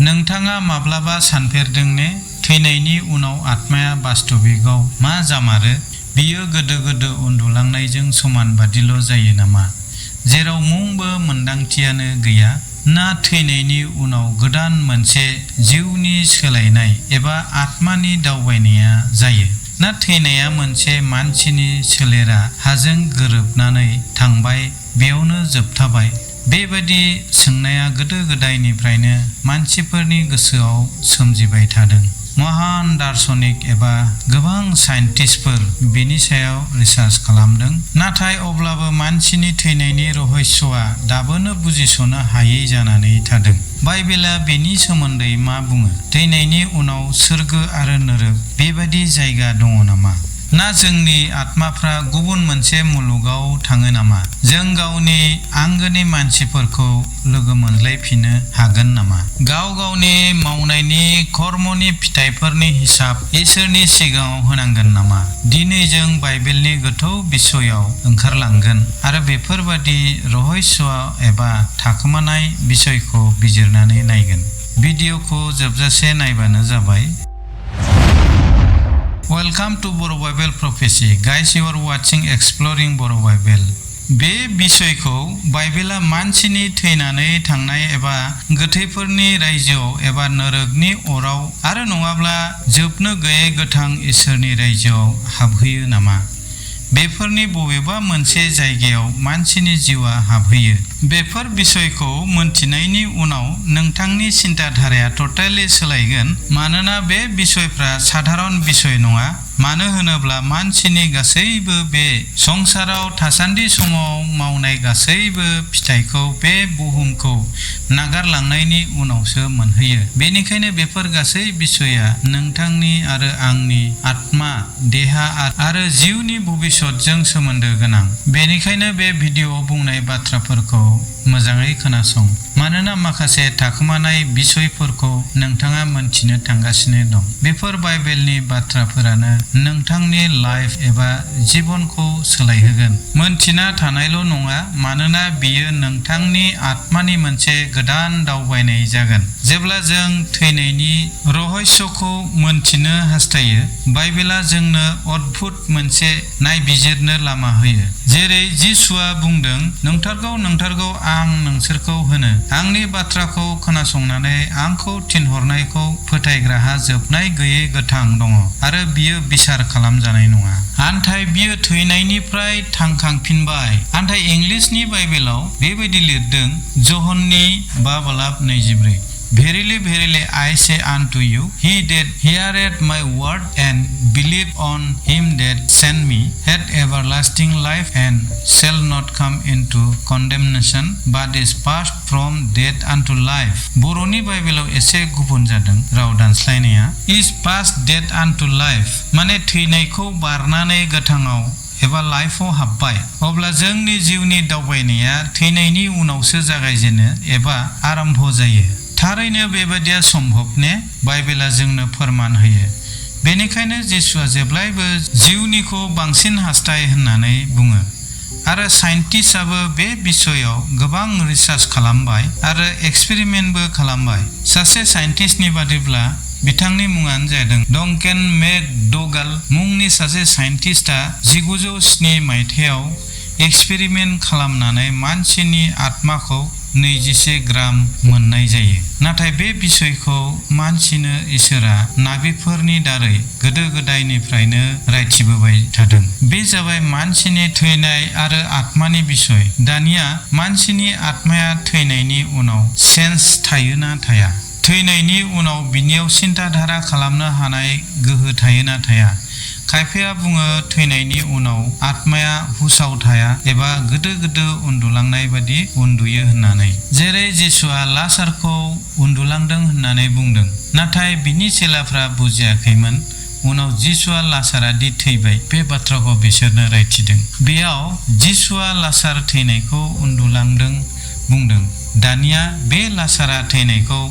नोंथाङा माब्लाबा सानफेरदोंने थैनायनि उनाव आत्माया बास्तबिकआव मा जामारो? बियो गोदो उन्दुलांनायजों समान बादिल' जायो नामा, जेराव मुंबो मोन्दांथियानो गैया? ना थैनायनि उनाव गोदान मोनसे जिउनि सोलायनाय एबा आत्मानि दावबायनाया जायो? ना थैनाया मोनसे मानसिनि सोलेरा हाजों गोरोबनानै थांबाय, बेयावनो जोबथाबाय? बेबादि सोंनाया गोदो गोदायनिफ्रायनो मानसिफोरनि गोसोआव सोमजिबाय थादों। महान दार्शनिक एबा गोबां साइन्टिस्टफोर बेनि सायाव रिसार्च खालामदों, नाथाय अब्लाबो मानसिनि थैनायनि रहस्यआ दाबोनो बुजिस'नो हायै जानानै थादों। बाइबेला बेनि सोमोन्दै मा बुङो? थैनायनि उनाव सोरगो आरो नरक बेबादि जायगा दङ नामा? ना जोंनि आत्माफ्रा गुबुन मोनसे मुलुगाव थाङो नामा? जों गावनि आंगोनि मानसिफोरखौ लोगो मोनलायफिननो हागोन नामा? गाव गावनि मावनायनि कर्मनि फिथाइफोरनि हिसाब इसोरनि सिगाङाव होनांगोन नामा? दिनै जों बाइबेलनि गोथौ बिसयआव ओंखारलांगोन आरो बेफोरबादि रहस्य एबा थाखोमानाय बिसयखौ बिजिरनानै नायगोन। भिडिअखौ जोबजासे नायबानो जाबाय। Welcome to Boro Bible Prophecy. Guys, you are watching Exploring Boro Bible. बे बिसयखौ बाइबेला मानसिनि थैनानै थांनाय एबा गोथैफोरनि रायजोआव एबा नरकनि अराव आरो नङाब्ला जोबनो गैयै गोथां इसोरनि रायजोआव हाबहैयो नामा? बेफोरनि बबेबा मोनसे जायगायाव मानसिनि जिउआ हाबहैयो। बेफोर बिसयखौ मोनथिनायनि उनाव नोंथांनि सिन्ताधाराया टटेलि सोलायगोन, मानोना बे बिसयफ्रा साधारन बिसय नङा। मानो होनोब्ला मानसिनि गासैबो बे संसाराव थासान्दि समाव मावनाय गासैबो फिथाइखौ बे बुहुमखौ नागारलांनायनि उनावसो मोनहैयो। बेनिखायनो बेफोर गासै बिसयआ नोंथांनि आरो आंनि आत्मा, देहा आरो जिउनि भबिष्यतजों सोमोन्दो गोनां। बेनिखायनो बे भिडिअआव बुंनाय बाथ्राफोरखौ मोजाङै खोनासं, मानोना माखासे थाखोमानाय बिसयफोरखौ नोंथाङा मोनथिनो थांगासिनो दं। बेफोर बाइबेलनि बाथ्राफोरानो नोंथांनि लाइफ एबा जिबनखौ सोलायहोगोन। मोनथिना थानायल' नङा, मानोना बियो नोंथांनि आत्मानि मोनसे गोदान दावबायनाय जागोन। जेब्ला जों थैनायनि रहस्यखौ मोनथिनो हास्थायो, बाइबेला जोंनो अद्भुत मोनसे नायबिजिरनो लामा होयो। जेरै जिसुआ बुंदों, नंथारगौ आं नोंसोरखौ होनो, आंनि बाथ्राखौ खोनासंनानै आंखौ थिनहरनायखौ फोथायग्राहा जोबनाय गैयै गोथां दङ आरो बियो बिसार खालामजानाय नङा। आन्थाय बियो थैनायनिफ्राय थांखांफिनबाय। आन्थाय इंलिसनि बाइबेलाव बेबायदि लिरदों, जहननि 5:24, Verily, verily, I say unto you, he that heareth my word and believeth on him that sent me hath everlasting life and shall not come into condemnation, but is passed from death unto life. बर'नि बाइबेलाव एसे गुबुन जादों राव दानस्लायनाया, is passed death unto life, माने थैनायखौ बारनानै गोथाङाव एबा लाइफआव हाबबाय। अब्ला जोंनि जिउनि दावबायनाया थैनायनि उनावसो जागायजेनो एबा आरम्भ जायो। थारैनो बेबादिया सम्भब ने? बाइबेला जोंनो फोरमान होयो। बेनिखायनो जिसुआ जेब्लायबो जिउनिखौ बांसिन हास्थाय होननानै बुङो आरो साइन्टिस्टआबो बे बिसयआव गोबां रिसार्च खालामबाय आरो एक्सपेरिमेन्टबो खालामबाय। सासे साइन्टिस्टनि बादिब्ला, बिथांनि मुङानो जादों दंगमन मुंनि सासे साइन्टिस्टआ 1907 मायथाइयाव एक्सपेरिमेन्ट खालामनानै मानसिनि आत्माखौ 21 ग्राम मोननाय जायो। नाथाय बे बिसयखौ मानसिनो इसोरा नाबिफोरनि दारै गोदो गोदायनिफ्रायनो रायथिबोबाय थादों। बे जाबाय मानसिनि थैनाय आरो आत्मानि बिसय। दानिया मानसिनि आत्माया थैनायनि उनाव सेन्स थायोना थाया? थैनायनि उनाव बिनियाव सिन्ताधारा खालामनो हानाय गोहो थायोना थाया? खायफाया बुङो थैनायनि उनाव आत्माया हुसाव थाया एबा गोदो उन्दुलांनाय बादि उन्दुयो होननानै। जेरै जिसुआ लाजारखौ उन्दुलांदों होननानै बुंदों, नाथाय बिनि चेलाफ्रा बुजियाखैमोन। उनाव जिसुआ लाजारादि थैबाय बे बाथ्राखौ बिसोरनो रायथिदों। बेयाव जिसुआ लाजार थैनायखौ उन्दुलांदों बुंदों। दानिया बे लाजारा थैनायखौ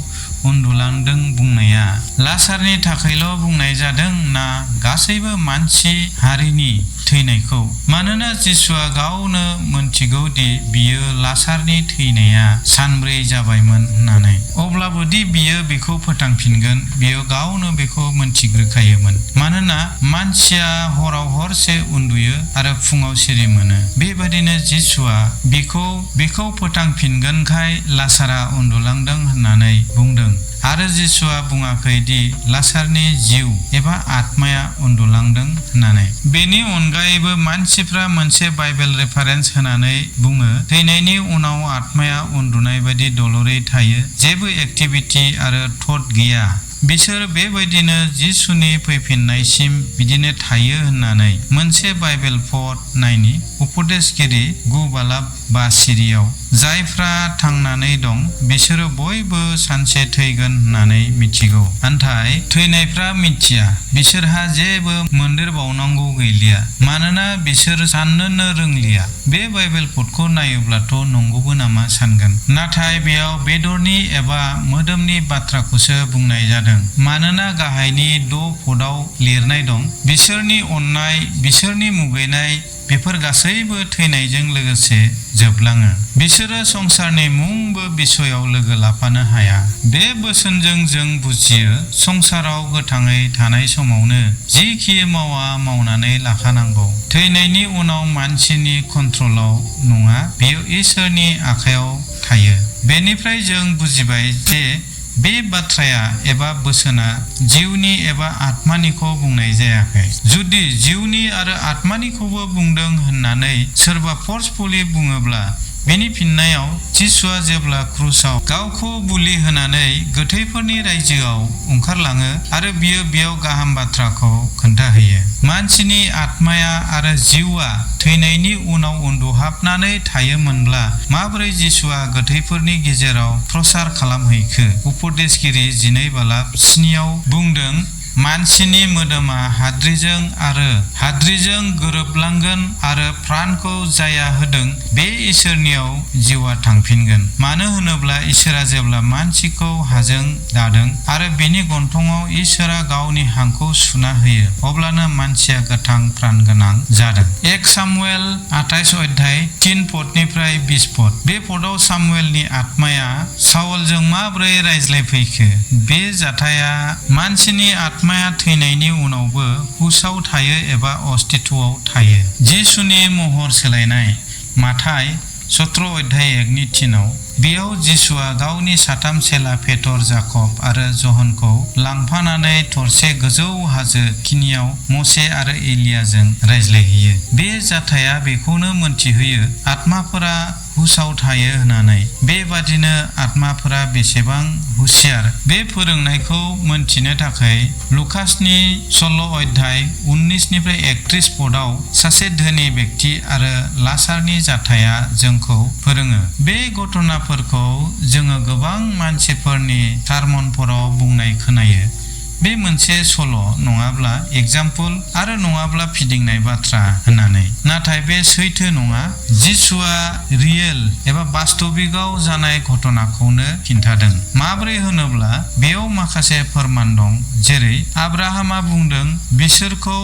उन्दुलांदों बुंनाया लाजारनि थाखायल' बुंनाय जादों ना गासैबो मानसि हारिनि थैनायखौ मानोना जिसुआ गावनो मोनथिगौ दि बियो लासारनि थैनाया सानब्रै जाबायमोन होननानै अब्लाबो दि बियो बेखौ फोथांफिनगोन बियो गावनो बेखौ मोनथिग्रोखायोमोन मानोना मानसिया हराव हरसे उन्दुयो आरो फुङाव सिरि मोनो बेबादिनो जिसुआ बेखौ फोथांफिनगोनखाय लासारा उन्दुलांदों होननानै बुंदों आरो जिसुआ बुङाखै दि लासारनि जिउ एबा आत्माया उन्दुलांदों होननानै बेनि अनगायैबो मानसिफ्रा मोनसे बाइबेल रेफारेन्स होनानै बुङो थैनायनि उनाव आत्माया उन्दुनाय बायदि दलरै थायो जेबो एक्टिभिटी आरो थट गैया बिसोर बेबायदिनो जिसुनि फैफिननायसिम बिदिनो थायो होननानै मोनसे बाइबेल पद नायनि उपदेशगिरि 9:2 जायफ्रा थांनानै दं बिसोरो बयबो सानसे थैगोन होननानै मिथिगौ नाथाय थैनायफ्रा मिथिया बिसोरहा जेबो मोनदेरबावनांगौ गैलिया मानोना बिसोर साननोनो रोंलिया बे बाइबेल पदखौ नायोब्लाथ' नंगौबो नामा सानगोन नाथाय बेयाव बेदरनि एबा मोदोमनि बाथ्राखौसो बुंनाय जादों मानोना गाहायनि 6 पदआव लिरनाय दं बिसोरनि अननाय बिसोरनि मुगैनाय बेफोर गासैबो थैनायजों लोगोसे जोबलाङो बिसोरो संसारनि मुंबो बिसयाव लोगो लाफानो हाया बे बोसोनजों जों बुजियो संसाराव गोथाङै थानाय समावनो जिखि मावनानै लाखानांगौ थैनायनि उनाव मानसिनि कन्ट्रलाव नङा बेयो इसोरनि आखायाव थायो बेनिफ्राय जों बुजिबाय जे बे बाथ्राया एबा बोसोना जिउनि एबा आत्मानिखौ बुंनाय जायाखै जुदि जिउनि आरो आत्मानिखौबो बुंदों होननानै सोरबा फर्सफुली बुङोब्ला बेनि फिननायाव जिसुआ जेब्ला क्रुसाव गावखौ बुलि होनानै गोथैफोरनि रायजोआव ओंखारलाङो आरो बियो बेयाव गाहाम बाथ्राखौ खोन्थाहोयो मानसिनि आत्माया आरो जिउआ थैनायनि उनाव उन्दुहाबनानै थायोमोनब्ला माबोरै जिसुआ गोथैफोरनि गेजेराव प्रसार खालामहैखो उपदेशगिरि 12:7 बुंदों मानसिनि मोदोमा हाद्रिजों गोरोबलांगोन आरो प्राणखौ जाया होदों बे इसोरनियाव जिउआ थांफिनगोन मानो होनोब्ला इसोरा जेब्ला मानसिखौ हाजों दादों आरो बेनि गन्थङाव इसोरा गावनि हांखौ सुना होयो अब्लानो मानसिया गोथां प्राण गोनां जादों 1 सामुएल 28:3 पदनिफ्राय 20 पद बे पदआव सामुएलनि आत्माया साउलजों माबोरै रायज्लायफैखो बे जाथाया मानसिनि आत्माया थैनायनि उनावबो हुसाव थायो एबा अस्तित्वआव थायो जिसुनि महर सोलायनाय माथाय 17:1 बेयाव जिसुआ गावनि 3 चेला पेटर जाकब आरो जहनखौ लांफानानै थरसे गोजौ हाजो खिनियाव मसे आरो एलियाजों रायज्लायहैयो बे जाथाया बेखौनो मोनथिहोयो आत्माफोरा हुसाव थायो होननानै बेबादिनो आत्माफोरा बेसेबां हुसियार बे फोरोंनायखौ मोनथिनो थाखाय लुकासनि 16:19-31 पदआव सासे धोनि व्यक्ति आरो लासारनि जाथाया जोंखौ फोरोङो बे घटनाफोरखौ जोङो गोबां मानसिफोरनि सारमनफोराव बुंनाय खोनायो बे मोनसे सल' नङाब्ला एग्जाम्पल आरो नङाब्ला फिदिंनाय बाथ्रा होननानै नाथाय बे सैथो नङा जिसुआ रियेल एबा बास्तबिकआव जानाय घटनाखौनो खिन्थादों माबोरै होनोब्ला बेयाव माखासे फोरमान दं जेरै आब्राहामा बुंदों बिसोरखौ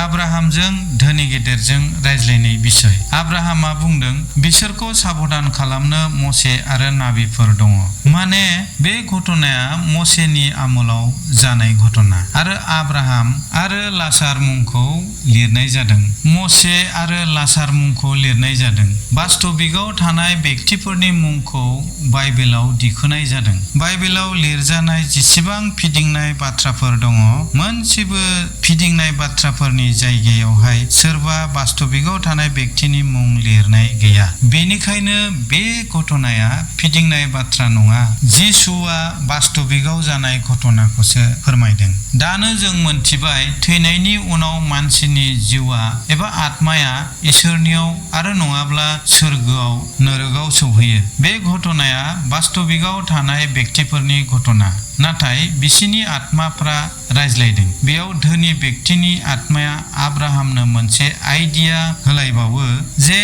आब्राहामजों धोनि गेदेरजों रायज्लायनाय बिसय आब्राहामा बुंदों बिसोरखौ साबधान खालामनो मसे आरो नाबिफोर दङ माने बे घटनाया मसेनि आमोलाव जानाय घटना आरो आब्राहाम आरो लासार मुंखौ लिरनाय जादों मसे आरो लासार मुंखौ लिरनाय जादों बास्तबिकआव थानाय व्यक्तिफोरनि मुंखौ बाइबेलाव दिखोनाय जादों बाइबेलाव लिरजानाय जेसेबां फिदिंनाय बाथ्राफोर दङ मोनसेबो फिदिंनाय बाथ्राफोरनि जायगायावहाय सोरबा बास्तबिकआव थानाय व्यक्तिनि मुं लिरनाय गैया बेनिखायनो बे घटनाया फिदिंनाय बाथ्रा नङा जिसुआ बास्तबिकआव जानाय घटनाखौसो फोरमायदों दानो जों मोनथिबाय थैनायनि उनाव मानसिनि जिउआ एबा आत्माया इसोरनियाव आरो नङाब्ला सोरगोआव नरकआव सौहैयो बे घटनाया बास्तबिकआव थानाय व्यक्तिफोरनि घटना नाथाय बिसिनि आत्माफ्रा रायज्लायदों बेयाव धोनि व्यक्तिनि आत्माया आब्राहामनो मोनसे आइडिया होलायबावो जे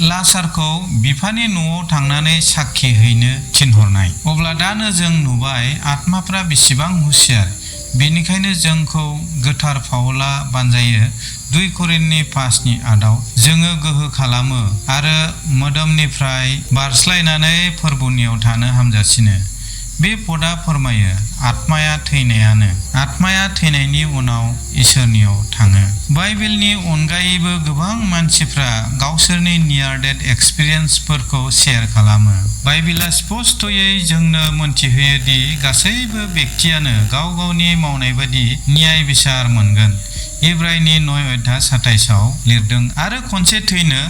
लासारखौ बिफानि न'आव थांनानै साखि हैनो थिनहरनाय अब्ला दानो जों नुबाय आत्माफ्रा बेसेबां हुसियार बेनिखायनो जोंखौ गोथार फावला बानजायो 2 करिन्थनि 5नि 8आव जोङो गोहो खालामो आरो मोदोमनिफ्राय बारस्लायनानै फोरबोनियाव थानो हामजासिनो। बे पदा फोरमायो आत्माया थैनायानो। आत्माया थैनायनि उनाव इसोरनियाव थाङो। बाइबेलनि अनगायैबो गोबां मानसिफ्रा गावसोरनि नियार डेथ एक्सपिरियेन्सफोरखौ शेयार खालामो। बाइबेला स्पष्टयै जोंनो मोनथिहोयो दि गासैबो व्यक्तियानो गाव गावनि मावनाय बायदि न्याय बिसार मोनगोन। इब्रायनि 9:27आव लिरदों आरो खनसे थैनो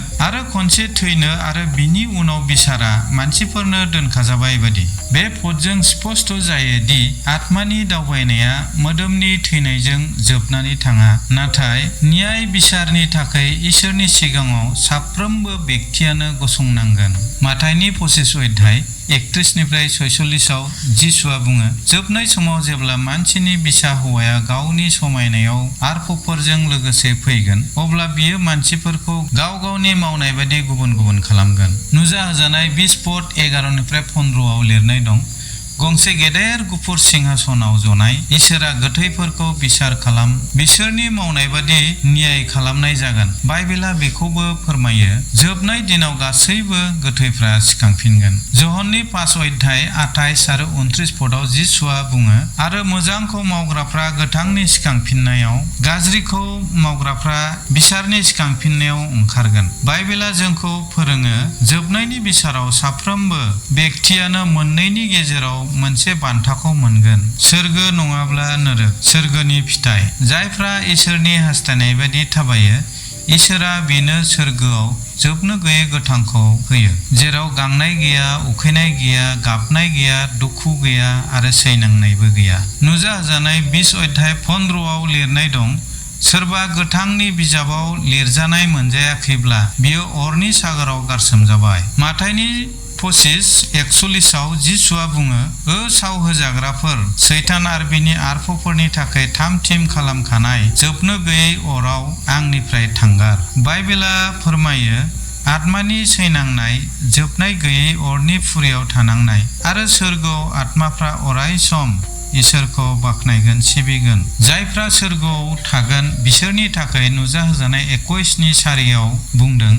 आरो बिनि उनाव बिसारा मानसिफोरनो दोनखाजाबाय बादि। बे पदजों स्पष्ट जायो दि आत्मानि दावबायनाया मोदोमनि थैनायजों जोबनानै थाङा, नाथाय न्याय बिसारनि थाखाय इसोरनि सिगाङाव साफ्रोमबो व्यक्तियानो गसंनांगोन। माथाइनि 25:31-46आव जिसुआ बुङो, जोबनाय समाव जेब्ला मानसिनि बिसा हौवाया गावनि समायनायाव आरफफोरजों लोगोसे फैगोन, अब्ला बियो मानसिफोरखौ गाव गावनि मावनाय बायदि गुबुन गुबुन खालामगोन। नुजाहोजानाय 20 पद 11-15आव लिरनाय दं, गंसे गेदेर गुफुर सिंहासनाव जनाय इसोरा गोथैफोरखौ बिसार खालाम बिसोरनि मावनाय बादि न्याय खालामनाय जागोन। बाइबेला बेखौबो फोरमायो जोबनाय दिनाव गासैबो गोथैफ्रा सिखांफिनगोन। जहननि 5:28 आरो 29 पदआव जिसुआ बुङो, आरो मोजांखौ मावग्राफ्रा गोथांनि सिखांफिननायाव, गाज्रिखौ मावग्राफ्रा बिसारनि सिखांफिननायाव ओंखारगोन। बाइबेला जोंखौ फोरोङो जोबनायनि बिसाराव साफ्रोमबो व्यक्तियानो मोननैनि गेजेराव मोनसे बान्थाखौ मोनगोन, सोरगो नङाब्ला नोरक। सोरगोनि फिथाइ जायफ्रा इसोरनि हास्थायनाय बायदि थाबायो, इसोरा बेनो सोरगोआव जोबनो गैयै गोथांखौ होयो, जेराव गांनाय गैया, उखैनाय गैया, गाबनाय गैया, दुखु गैया आरो सैनांनायबो गैया। नुजाहोजानाय 20:15आव लिरनाय दं, सोरबा गोथांनि बिजाबाव लिरजानाय मोनजायाखैब्ला बियो अरनि सागराव गारसोमजाबाय। माथाइनि 25:41आव जिसुआ बुङो, साव होजाग्राफोर, सैतान आरो बिनि आरफफोरनि थाखाय थाम थिम खालामखानाय जोबनो गैयै अराव आंनिफ्राय थांगार। बाइबेला फोरमायो आत्मानि सैनांनाय, जोबनाय गैयै अरनि फुरियाव थानांनाय आरो सोरगोआव आत्माफ्रा अराय सम इसोरखौ बाख्नायगोन, सिबिगोन। जायफ्रा सोरगोआव थागोन बिसोरनि थाखाय नुजाहोजानाय 21नि 4आव बुंदों,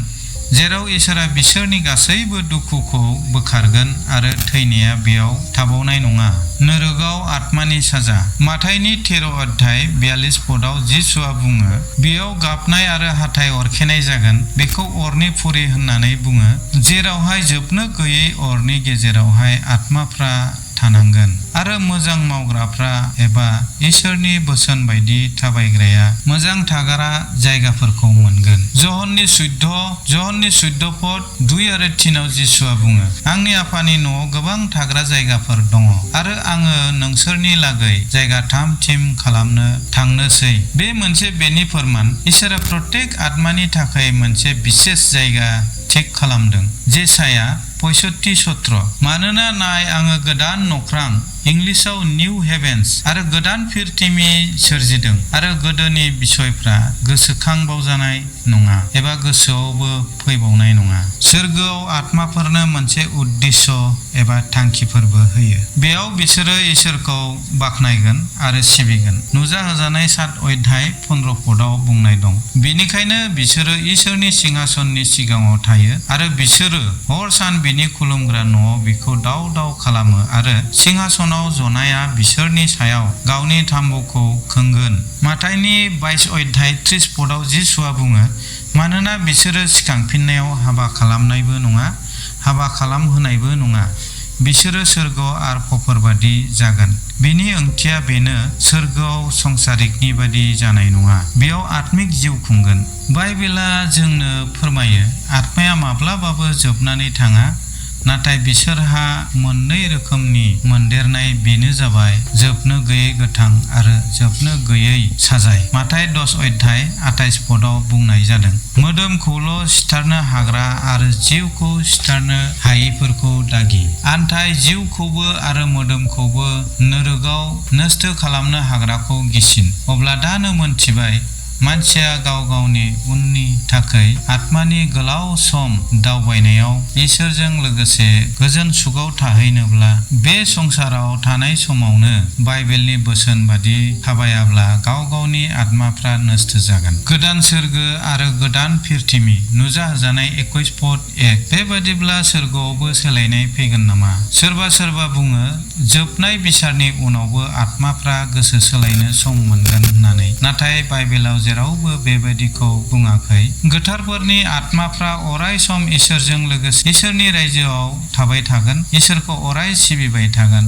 जेराव इसोरा बिसोरनि गासैबो दुखुखौ बोखारगोन आरो थैनाया बेयाव थाबावनाय नङा। नोरगाव आत्मानि साजा। माथाइनि 13:42 पदआव जिसुआ बुङो, बेयाव गाबनाय आरो हाथाइ अरखेनाय जागोन। बेखौ अरनि फुरि होननानै बुङो, जेरावहाय जोबनो गैयै अरनि गेजेरावहाय आत्माफ्रा थानांगोन आरो मोजां मावग्राफ्रा एबा इसोरनि बोसोन बायदि थाबायग्राया मोजां थाग्रा जायगाफोरखौ मोनगोन। जहननि 14 पद 2 आरो 3आव जिसुआ बुङो, आंनि आफानि न'आव गोबां थाग्रा जायगाफोर दङ आरो आङो नोंसोरनि लागै जायगा थाम थिम खालामनो थांनोसै। बे मोनसे बेनि फोरमान, इसोरा प्रत्येक आत्मानि थाखाय मोनसे बिसेस जायगा थिक खालामदों। जेसाया 65:17, मानोना नाय आङो गोदान नख्रां, इंलिसाव निउ हेभेन्स आरो गोदान फिरथिमि सोरजिदों आरो गोदोनि बिसयफ्रा गोसोखांबावजानाय नङा एबा गोसोआवबो फैबावनाय नङा। सोरगोआव आत्माफोरनो मोनसे उद्देश्य एबा थांखिफोरबो होयो। बेयाव बिसोरो इसोरखौ बाख्नायगोन आरो सिबिगोन। नुजाहोजानाय 7:15 पदआव बुंनाय दं, बेनिखायनो बिसोरो इसोरनि सिंहासननि सिगाङाव थायो आरो बिसोरो हर सान बिनि खुलुमग्रा न'आव बिखौ दाव दाव खालामो आरो सिंहासनाव जनाया बिसोरनि सायाव गावनि थाम्बुखौ खोंगोन। माथाइनि 22:30 पदआव जिसुआ बुङो, मानोना बिसोरो सिखांफिननायाव हाबा खालामनायबो नङा, हाबा खालामहोनायबो नङा, बिसोरो सोरगोआव आरफफोरबादि जागोन। बेनि ओंथिया बेनो, सोरगोआव संसारिकनि बादि जानाय नङा, बेयाव आत्मिक जिउ खुंगोन। बाइबेला जोंनो फोरमायो आत्माया माब्लाबाबो जोबनानै थाङा, नाथाय बिसोरहा मोननै रोखोमनि मोनदेरनाय, बेनो जाबाय जोबनो गैयै गोथां आरो जोबनो गैयै साजाय। माथाइ 10:28 पदआव बुंनाय जादों, मोदोमखौल' सिथारनो हाग्रा आरो जिउखौ सिथारनो हायैफोरखौ दागि। आन्थाय जिउखौबो आरो मोदोमखौबो नोरगाव नस्थ खालामनो हाग्राखौ गिसिन। अब्ला दानो मोनथिबाय मानसिया गाव गावनि उननि थाखाय आत्मानि गोलाव सम दावबायनायाव इसोरजों लोगोसे गोजोन सुखआव थाहैनोब्ला बे संसाराव थानाय समावनो बाइबेलनि बोसोन बादि थाबायाब्ला गाव गावनि आत्माफ्रा नष्ट जागोन। गोदान सोरगो आरो गोदान फिरथिमि नुजाहोजानाय 21:1 बेबादिब्ला सोरगोआवबो सोलायनाय फैगोन नामा? सोरबा बुङो जोबनाय बिसारनि उनावबो आत्माफ्रा गोसो सोलायनो सम मोनगोन होननानै, नाथाय बाइबेलाव जेरावबो बेबादिखौ बुङाखै। गोथारफोरनि आत्माफ्रा अराय सम इसोरजों लोगोसे इसोरनि रायजोआव थाबाय थागोन, इसोरखौ अराय सिबिबाय थागोन।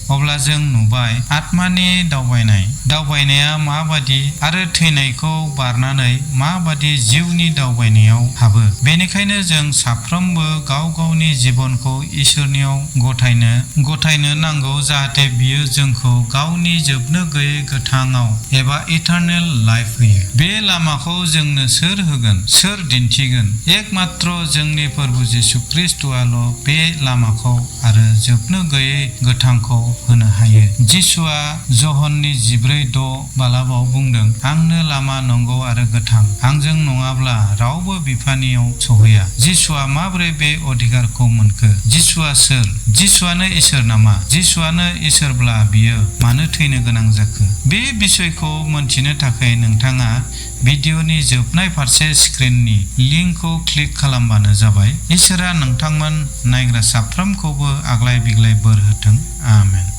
अब्ला जों नुबाय आत्मानि दावबायनाया माबादि आरो थैनायखौ बारनानै माबादि जिउनि दावबायनायाव हाबो। बेनिखायनो जों साफ्रोमबो गाव गावनि जिबनखौ इसोरनियाव गथायनो नांगौ, जाहाथे बियो जोंखौ गावनि जोबनो गैयै गोथाङाव एबा इटारनेल लाइफ होयो। बे लामाखौ जोंनो सोर होगोन, सोर दिन्थिगोन? एकमात्र जोंनि प्रभु जिसु ख्रीष्टआल' बे लामाखौ आरो जोबनो गैयै गोथांखौ होनो हायो। जिसुआ जहननि 14:6 बुंदों, आंनो लामा, नंगौ आरो गोथां, आंजों नङाब्ला रावबो बिफानियाव सौहैया। जिसुआ माबोरै बे अधिकारखौ मोनखो? जिसुआ सोर? जिसुआनो इसोर नामा? जिसुआनो इसोरब्ला बियो मानो थैनो गोनां जाखो? बे बिसयखौ मोनथिनो थाखाय नोंथाङा भिडिअनि जोबनाय फारसे स्क्रिननि लिंकखौ क्लिक खालामबानो जाबाय। इसोरा नोंथांमोन नायग्रा साफ्रोमखौबो आग्लाय बिग्लाय बोर होथों। आमेन।